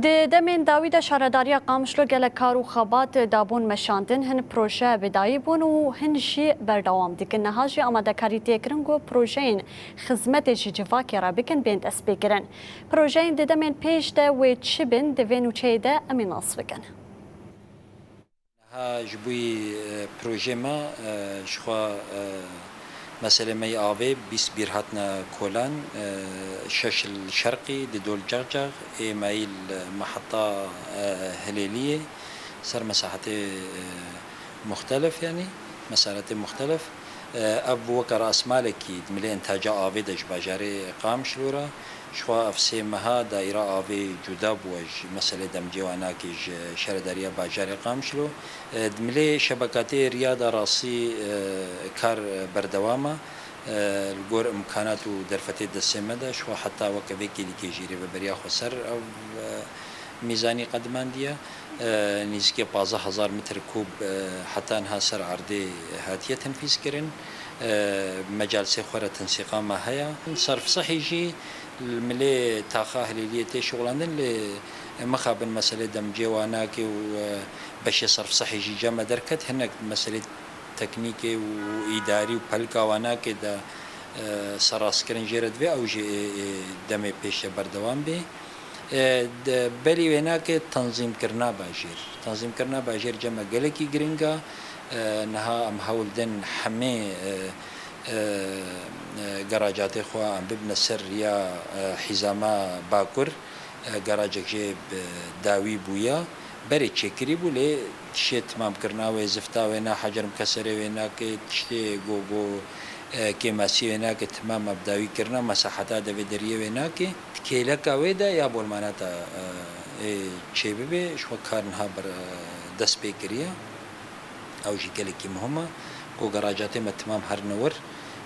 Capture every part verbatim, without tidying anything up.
Di demên dawî de Şaredariya Qamişlo gelek kar û xebat dabûn meşandin, hin proje bi dayî bûn û hin jî berdewam dikin. Niha jî amadekarî tê kirin ku projeyên xizmetê ji civakê re bikin bên destpêkirin. Projeyên di demên pêş de wê çi bin, di vê nûçeyê de em ê nas bikin. Niha ji bo yî, e, projê me, e, ji xwe, e, meselê me yê avê bîst bîr hatine kolan, e, şeş li şerqî, di dol Cexcex, ê me yî li meheta, e, Hilêliyê, ser mesahetê, e, muxtelif, yanî mesaretê muxtelif. E, ev weke rasmalekî di milê intaca avê de ji bajarê Qamişlo re, Ji xwe ev sê meha daîra avê cuda bûye ji meselê demcê wanakê ji şaredariya bajarê Qamişlo. E, di milê şebekatê riya de rastî, e, kar, e, berdewam e. E, li gor imkanat û derfetê destê me de ji xwe heta weke vê kêlîkê jî rêveberiya xweser ev, e, mîzanî qedimandiye. E, nîzikê pazdeh hezar metr kûb, e, heta niha ser erdê hatiye tenfîz kirin. E, mecalsê xwe re tensîqa me heye. Serf Sehî jî li milê taxa Hilêliyê tê şixulandin, lê mixabin meselê demcê wanakê û, e, beşê Serf Sehî jî cem me derket. Hinek meselê teknîkê û îdarî û pelika wanakê de, e, serrastkirin jê re divê, ew jî ê, ê demê pêş de berdewam bê. E, de, berî wênakê tenzîmkirina bajêr. Tenzîmkirina bajêr cem me gelekî giring e. E, niha em hewl din hemê, e, e, e, garajatê xwe em bibine ser riya, e, hîzama bakur. E, garajek jê bi dawî bûya. Berê çêkirî bû, lê tiştê timamkirina wê, zifta wê na, hecer mikeserê wê nake, tiştê go, go, e, kêmasiyê wê nake, timam me bi dawî kirina, mesaheta devê deriyê wê nake. Di kêleka wê de ya bolmanata, e, ê çêbibê, ji xwe kar niha ber, e, dest pê kiriye. Ew jî gelekî muhim e ku garajatê me timam herine wir.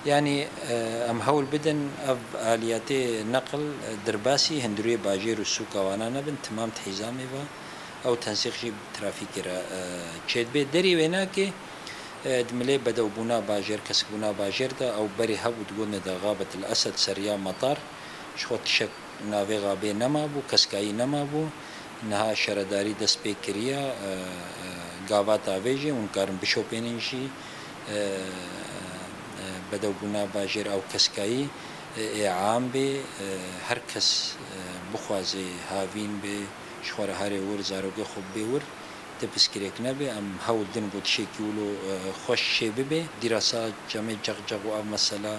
Yanî, e, em hewl bidin ev aliyetê neqil, e, derbasî hundirê bajêr û sûka wana nebin, timam di hîzamê ve. Ew tensîq jî trafîkê re, e, çêdibe. Derî wê nake, e, di milê bedewbûna bajêr, keskbûna bajêr de ew berê hebû digotin de Xabet el Esed seriya metar, ji xwe tişek navê Xabê nemabû, keskayî nemabû. Niha şaredarî dest pê kiriye, e, e, gavata vê jî hûn karin bişopênin jî, e, e, bedewbûna bajêr ew keskayî, e, ê am bê, e, her kes, e, bixwaze havîn bê, ji xwe re herê wir, zarokê xwe bibê wir, tê piskirêk nebê. Em hewl din ku tişekî wilo, e, xweş çê bibe. Dîrasa cemê Cexcex û ev mesela,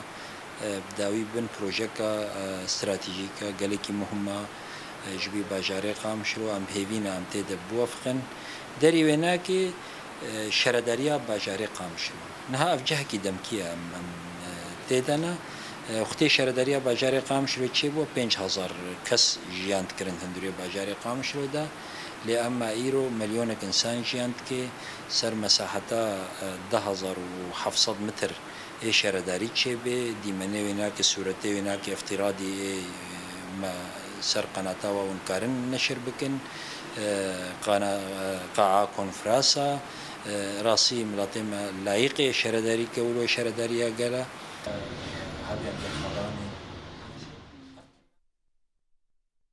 e, bi dawî bin projeka, e, stratejîk e, gelekî muhim e, e, ji bo bajarê Qamişlo. Em hêvî ne em tê de biwefiqin. Derî wê nake, e, şaredariya bajarê Qamişlo. Niha ev cihekî demkî ye, em, em, e, tê de ne. E, wextê şaredariya bajarê Qamişlo çêbû, pênc hezar kes jiyan dikirin hundirê bajarê Qamişlo de. Lê ema îro milyonek însan jiyan dike, ser mesaheta, e, deh hezar û heft sed metr ê şaredarî çêbê, dîmenê wê nake, sûretê wê nake îftîradî ê, e, me ser qenata we hûn karin neşir bikin. E, qana-, e, qaa konferansa, e, rastî miletê me layiqê şaredarî ke wilo şaredariya gel e.